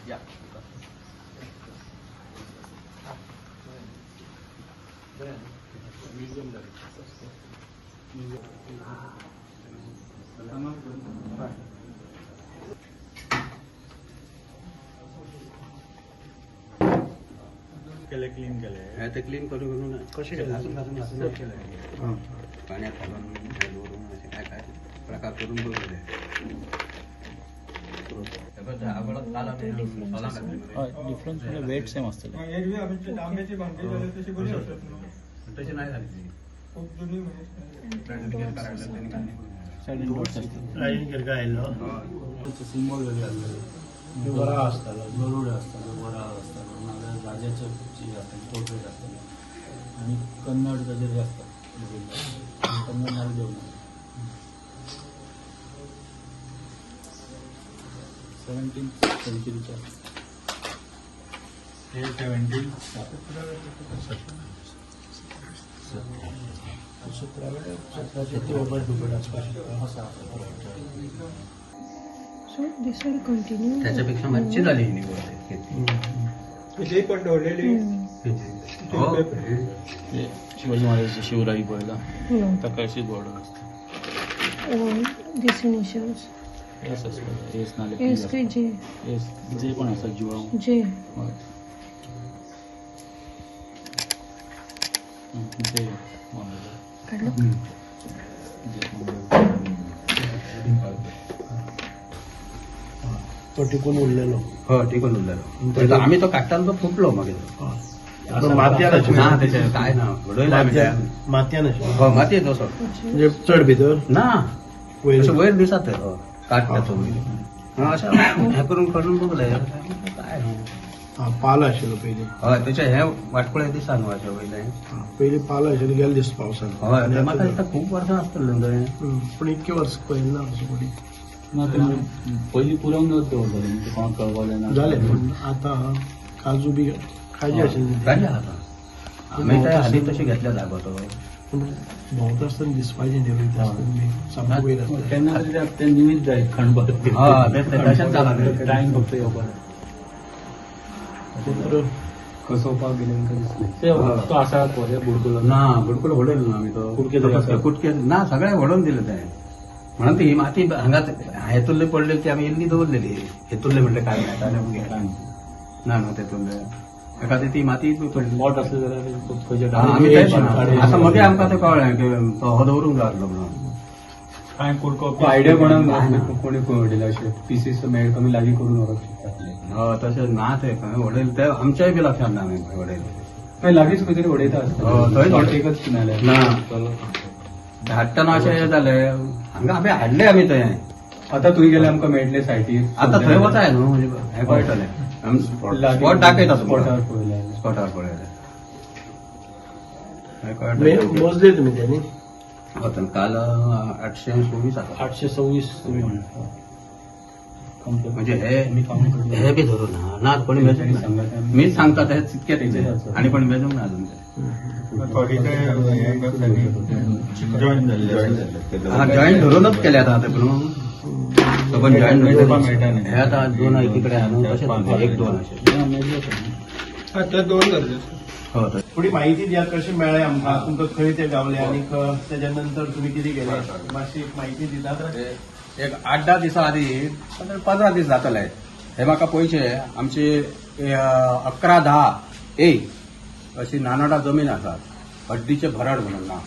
या. केले, क्लीन केले. हे ते क्लीन करून करून कशें केलें? घासून घासून घासून केलें. पाण्यात घालून हे दवरून अशें काय काय प्रकार करून दवरले. काल आमी सोलां घातली मरे. हय, डिफरन्स म्हणजे वेट सेम आसतलें. एरवी आमची तांब्याची भांडी जाल्यार तशी बरी आसत न्हू. तशें नाही झाली ती. खूप जुनी म्हणजे. त्यांनी काढलं, त्यांनी काढली. सायडीन डॉट्स आसतले. लायन करका आयलो. सिंबॉल वेगळे आसताले. वराह आसतालो, गरुड आसतालो, वराह आसतालो, नाजाल्यार राजाचे जे आसताले पोर्ट्रेट आसताले आनी कन्नड ताजेर हे आसता बरयल्लें. कन्नड नाल्यार देवनागरी. 17th सेंचुरीच्या. हे 17. So this will continue. त्याच्यापेक्षा मच्छी झाली ही निवड शेती. इथे पण दवरलेली. हो. ते शिवाजी महाराजाचे शिवराई पळयला, ताका अशीच बॉर्डर आसता. Or this initials. S आसता, एस नाल्यार पी S आसता. K J. S जे पण आसा जुळाव. J. हय, जे काढलं. जे. तो टिकून उरलेलो. हो, टिकून उरलेलो. आम्ही तो काडटालो तो फुटलो मागीर. मातयान ना आशिल्लो. तेचें काय ना उडयला आमी ते. मातयान आशिल्लो. हो, मातयेत असो. म्हणजे चड भितर. ना. वयर. अशें वयर दिसता ते. हो, काडटा तो वयर. हा, अशें हें करून करून बघलें काय न्हू. हा, पालो आशिल्लो पयलीं. हय, तेचें हें वाटकुळें दिसा न्हू अशें वयलें. हा, पयलीं पालो आशिल्लो, गेले दिसता पावसान. हय, तें म्हाका दिसता खूब वर्सां आसतलें न्हू तें. पूण इतके वर्स पळयलें ना असो कोणी. ना, ते पयलीं पुरोवन दवरलें म्हणजे कोणाक कळपाचें ना. जालें, पूण आतां काजू बी काजी आशिल्ली. काजी आसा. आमी ते हालीं तशें घेतल्या जागो तो. पूण भोंवता आसतना दिसपाचें न्ही, वयता आसतना बी सामको वयर आसता. केन्ना तरी ते निमित्त जाय खणपाक. हय, तें तशेंच जालां तें. टायम फक्त येवपाक. पुत्र कसोवपाक गेले तांकां दिसलें. ते तो आसा पळय बुडकुलो. ना, बुडकुलो व्हडयलो ना आमी तो. कुडके तरी आसा. कुटके ना, सगळें व्हडोवन दिलें तें. म्हणून ती ही माती हांगा हेतुल्ले पडलेली ती आमी इल्ली दवरलेली. हेतुल्ले म्हणल्यार काय मेळटालें मुगे ना न्हू तेतुल्ले एखादी ती माती पडली. पॉट आसले जाल्यार खंयच्या हा, आमी तेच ना. आतां मागीर आमकां तें कळ्ळें की तो हो दवरूंक जाय आसलो म्हणून. काय कुडको. आयडिया कोणाक ना, कोणी वडयला अशें पिसीस मेळ कमी लागीं करून व्हरोंक शकता. हय, तशें ना, तें खंय वडयलें तें आमच्याय बी लक्षात ना आमी खंय वडयलें. मागीर लागींच खंय तरी वडयता हय, आसता. थंयच. वाटेकच नाल्यार. ना, धाडटना अशें हें जालें, हांगा आमी हाडलें आमी तें. आतां तुवें गेल्यार आमकां मेळटलें सायटीर. आतां थंय वताय न्हू, म्हणजे हें कळटलें, स्पॉट दाखयता तुमकां. स्पॉटार पळयल्यार. स्पॉटार पळयलें हें कळटलें. मोजले तुमी ते न्ही? वतन काल 826 आसा. 826 तुमी म्हणा. म्हणजे हे हे बी धरून ना ना कोणी मेजूंक ना. मीच सांगता ते तितके तितके आनी कोणी मेजूंक ना अजून ते. थोडी ते हे करता जॉईन जाल्ले. हा, जॉईंट धरूनच केले आतां ते म्हणून सगळं जॉईंट. मेजपाक मेळटा न्ही. हे आतां दोन एकीकडे आहा न्हू, तशेंच एक दोन अशें. हा, ते दोन गरजेचे. हो, तशें. थोडी माहिती दिया, कशें मेळ्ळें आमकां, तुमकां खंय ते गावले आनी तेच्या नंतर तुमी कितें केलें, मातशी एक माहिती दिता. एक 8-10 दिसां आदी, 15 दीस जातले हे, म्हाका पयशे आमची 11-10 ए अशी नानोडा जमीन आसा, हड्डीचे भराड म्हणून ना,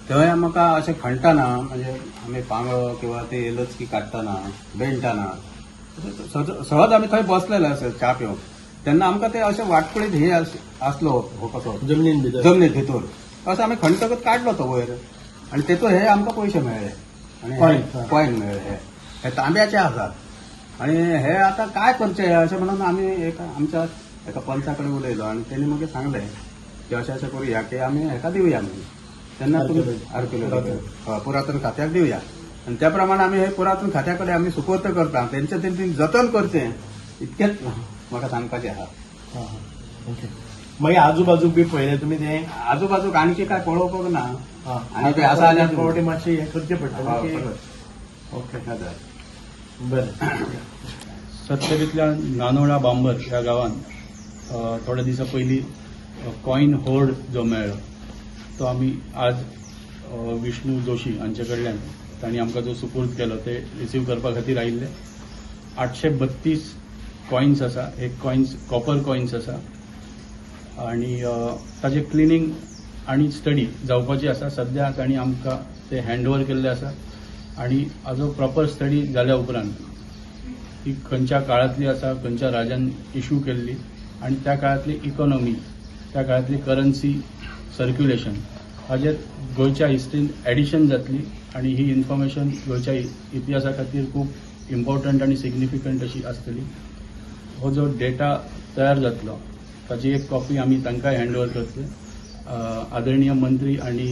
थंय आमकां अशें खणटाना, म्हणजे आमी पांगळो किंवा ते लचकी काडटना बेणटाना सहज आमी थंय बसलेले आसा च्या पिवंक, तेन्ना आमकां ते अशें वाटकुळीत हे आसलो हो कसो. जमनीन भितर. जमनीत भितर अशें आमी खणटकच काडलो तो वयर आनी तेतूर हे आमकां पयशे मेळ्ळे आनी कॉइन. कॉयन मेळ्ळे. हे हे तांब्याचे आसात आनी हे आतां काय करचें अशें म्हणून आमी एक आमच्या एका पंचा कडेन उलयलो आनी तेणी मागीर सांगलें की अशें अशें करुया की आमी हेका दिवया म्हणून तेन्ना तुमी आर्किओलॉजी, हय, पुरातन खात्याक दिवया आनी त्या प्रमाणे आमी हे पुरातन खात्या कडेन आमी सुपूर्त करता. तेंचे तेंचे जतन करचें इतकेंच म्हाका सांगपाचें आहा. ओके, मागीर आजूबाजू बी पळयलें तुमी ते? आजूबाजूक आणखी काय पळोवपाक ना. आनी ते आसा जाल्यार फावटी मातशें हें करचें पडटलें की. ओके. बरें. बरें. सत्तरींतल्या नानोडा बांबर ह्या गांवांत थोड्या दिसां पयलीं कॉयन होर्ड जो मेळ्ळो तो आमी आज विष्णू जोशी हांचे कडल्यान तांणी आमकां जो सुपूर्द केलो ते रिसीव करपा खातीर आयिल्ले. 832 कॉयन्स आसा. हे कॉयन्स कॉपर कॉयन्स आसा आनी ताजे क्लिनींग आनी स्टडी जावपाची आसा. सद्या तांणी आमकां ते हँड ओवर केल्ले आसा आनी हाजो प्रॉपर स्टडी जाल्या उपरांत ती खंयच्या काळांतली आसा, खंयच्या राजान इशू केल्ली आनी त्या काळांतली इकॉनॉमी, त्या काळांतली करन्सी सर्क्युलेशन हाजेर गोंयच्या हिस्ट्रीन एडिशन जातली आनी ही इन्फॉर्मेशन गोंयच्या इतिहासा खातीर खूब इम्पॉर्टंट आनी सिग्निफिकंट अशी आसतली. हो जो डेटा तयार जातलो ताची एक कॉपी आमी तांकांय हँड ओवर करतले. आदरणीय मंत्री आनी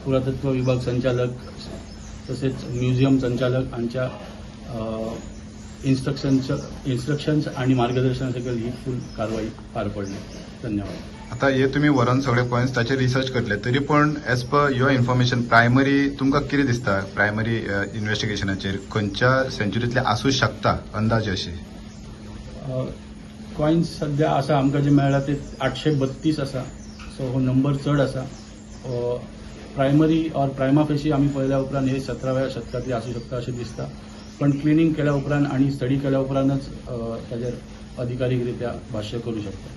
पुरातत्व विभाग संचालक तसेच म्युझियम संचालक हांच्या इन्स्ट्रक्शन्स आणि मार्गदर्शना सकयल ही फूल कारवाई पार पडली. धन्यवाद. आता हे तुम्ही व्हरून सगळे कॉयन्स ताचेर रिसर्च करले तरी पण as per your information primary तुमकां कितें दिसता प्रायमरी इन्व्हेस्टिगेशनाचेर खंयच्या सेंच्युरीतले आसूं शकता अंदाज अशी? कॉयन्स सध्या आसा आमकां जे मेळ्ळा ते 832 आसा. सो हो नंबर चड आसा. प्रायमरी ऑर प्रायमा फेशी आमी पळयल्या उपरांत हे 17व्या शतकांतले आसूं शकता अशें दिसता, पण क्लिनींग केल्या उपरांत आनी स्टडी केल्या उपरांतच ताजेर अधिकारीक रित्या भाश्य करूं शकता.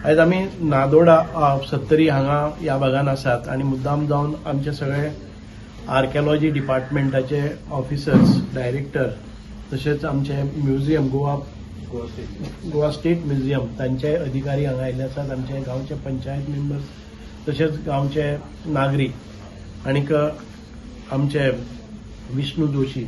आयज आमी नादोडा सत्तरी हांगा ह्या भागान आसात आनी मुद्दाम जावन आमचे सगळे आर्किओलॉजी डिपार्टमेंटाचे ऑफिसर्स, डायरेक्टर, तशेंच आमचे museum Goa Goa state museum तांचे अधिकारी हांगा आयिल्ले आसात, आमचे गांवचे पंचायत मेंबर्स, तशेंच गांवचे नागरीक आनीक आमचे विष्णू जोशी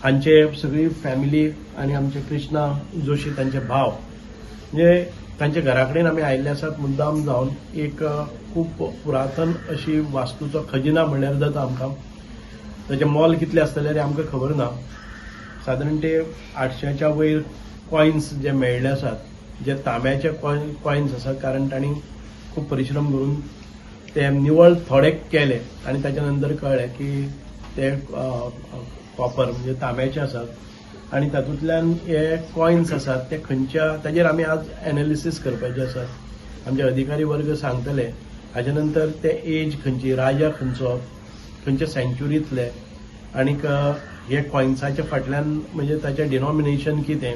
हांचे सगळी फॅमिली आनी आमचे कृष्णा जोशी तांचे भाव, म्हणजे तांच्या घरा कडेन आमी आयिल्ले आसात. मुद्दाम जावन एक खूब पुरातन अशी वास्तूचो खजिना म्हणल्यार जाता आमकां. ताचें मोल कितलें आसतलें तें आमकां खबर ना. सादारण ते 800च्या वयर कॉयन्स जे मेळ्ळे आसात, जे तांब्याचे कॉयन्स आसात, कारण तांणी खूब परिश्रम करून ते निवळ थोडे केले आनी ताच्या नंतर कळ्ळें की ते कॉपर म्हणजे तांब्याचे आसात आनी तातूंतल्यान हे कॉयन्स आसात ते खंयच्या ताजेर आमी आज एनालिसीस करपाचे आसात. आमचे अधिकारी वर्ग सांगतले हाजे नंतर ते एज खंयची, राजा खंयचो, खंयच्या सेंच्युरींतले आनीक हे कॉयन्साच्या फाटल्यान म्हणजे ताचें डिनॉमिनेशन कितें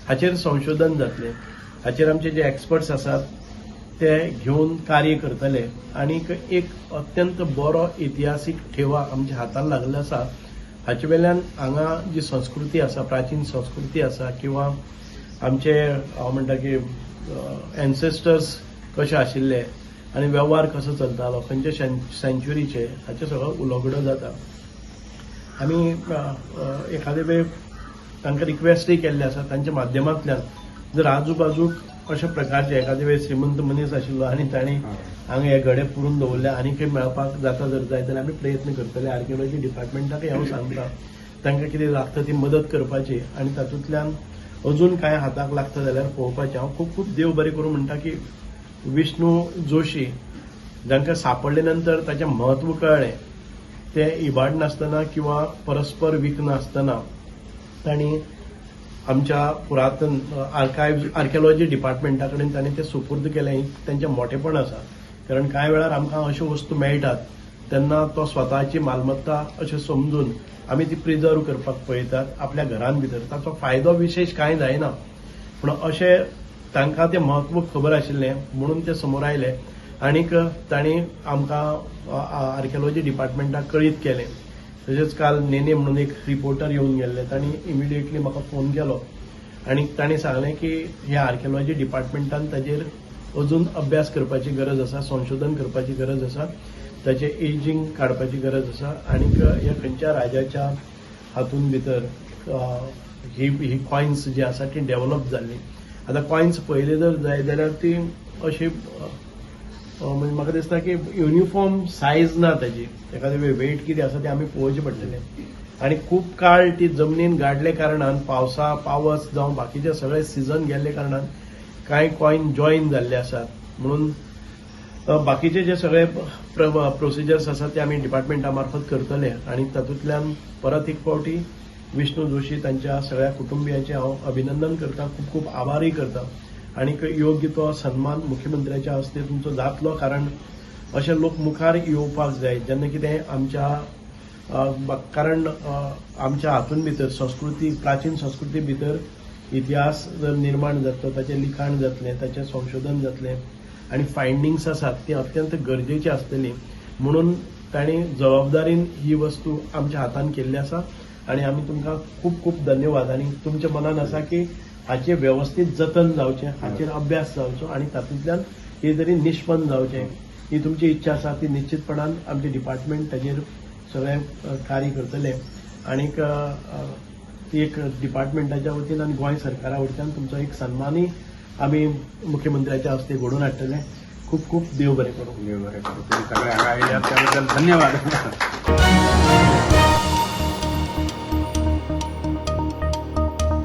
हाचेर संशोधन जातलें. हाचेर आमचे जे एक्सपर्ट्स आसात ते घेवन कार्य करतले आनीक एक अत्यंत बरो इतिहासीक ठेवा आमच्या हातान लागलेलो आसा. हाचे वेल्यान हांगा जी संस्कृती आसा, प्राचीन संस्कृती आसा किंवा आमचे हांव म्हणटा की एन्सेस्टर्स कशे आशिल्ले आनी वेव्हार कसो चलतालो खंयच्या सेंच्युरीचे हाचें सगळो उलोगडो जाता. आमी एखादे वेळ तांकां रिक्वेस्टय केल्ले आसा तांच्या माध्यमांतल्यान जर आजूबाजूक अशा प्रकारचे एखादे वेळ श्रीमंत मनीस आशिल्लो आनी तांणी हांगा हे गडे पुरून दवरले आनी खंय मेळपाक जाता जर जाय जाल्यार आमी प्रयत्न करतले. आर्किओलॉजी डिपार्टमेंटाकय हांव सांगता तांकां कितें लागता ती मदत करपाची आनी तातूंतल्यान अजून कांय हाताक लागता जाल्यार पळोवपाचें. हांव खूब खूब देव बरें करूं म्हणटा की विष्णू जोशी जांकां सांपडले नंतर ताचें म्हत्व कळ्ळें, ते इबाडनासतना किंवा परस्पर विकनासतना तांणी आमच्या पुरातन आर्किओलॉजी डिपार्टमेंटा कडेन तांणी तें सुपूर्द केलें. तांचें मोठेपण आसा, कारण कांय वेळार आमकां अश्यो वस्तू मेळटात तेन्ना तो स्वताची मालमत्ता अशें समजून आमी ती प्रिजर्व करपाक पळयतात आपल्या घरान भितर. ताचो फायदो विशेश कांय जायना, पूण अशें तांकां तें म्हत्व खबर आशिल्लें म्हणून ते समोर आयले आनीक तांणी आमकां आर्किओलॉजी डिपार्टमेंटाक कळीत केलें. तशेंच काल नेने म्हणून एक रिपोर्टर येवन गेल्ले, तांणी इमिडिएटली म्हाका फोन केलो आनी तांणी सांगलें की ह्या आर्किओलॉजी डिपार्टमेंटान ताजेर अजून अभ्यास करपाची गरज आसा, संशोधन करपाची गरज आसा, ताचें एजींग काडपाची गरज आसा आनीक ह्या खंयच्या राजाच्या हातून भितर ही कॉयन्स जी आसा ती डेवलप जाल्ली. आतां कॉयन्स पळयले जर जाय जाल्यार ती अशी म्हणजे म्हाका दिसता की युनिफॉर्म सायज ना ताजी, एखादे वेळ वेट कितें आसा तें आमी पळोवचें पडटलें. आनी खूब काळ ती जमनीन गाडले कारणान पावस जावं बाकीचे सगळे सिजन गेल्ले कारणान कांय कॉयन जॉयन जाल्ले आसात म्हणून बाकीचे जे सगळे प्रोसिजर्स आसात ते आमी डिपार्टमेंटा मार्फत करतले आनी तातूंतल्यान परत एक फावटी विष्णू जोशी तांच्या सगळ्या कुटुंबियांचे हांव अभिनंदन करता, खूब खूब आभारय करता आनी योग्य तो सन्मान मुख्यमंत्र्याच्या हस्ते तुमचो जातलो, कारण अशे लोक मुखार येवपाक जाय जेन्ना कितें आमच्या कारण आमच्या हातून भितर संस्कृती, प्राचीन संस्कृती भितर इतिहास जर निर्माण जातलो, ताचें लिखाण जातलें, ताचें संशोधन जातलें आनी फायंडिंग्स आसात ती अत्यंत गरजेची आसतली. म्हणून तांणी जबाबदारीन ही वस्तू आमच्या हातान केल्ली आसा आनी आमी तुमकां खूब खूब धन्यवाद. आनी तुमच्या मनान आसा की हाचें वेवस्थीत जतन जावचें, हाचेर अभ्यास जावचो आनी तातूंतल्यान कितें तरी निष्पन्न जावचें, ही तुमची इच्छा आसा. ती निश्चितपणान आमचें डिपार्टमेंट ताजेर सगळें कार्य करतलें आनीक ती एक डिपार्टमेंटाच्या वतीन आनी गोंय सरकारा वयल्यान तुमचो एक सन्मानूय आमी मुख्यमंत्र्याच्या हस्ते घडोवन हाडटले. खूब खूब देव बरें करूं. देव बरें करूं. तुमी सगळे हांगा आयल्यात त्याबद्दल धन्यवाद.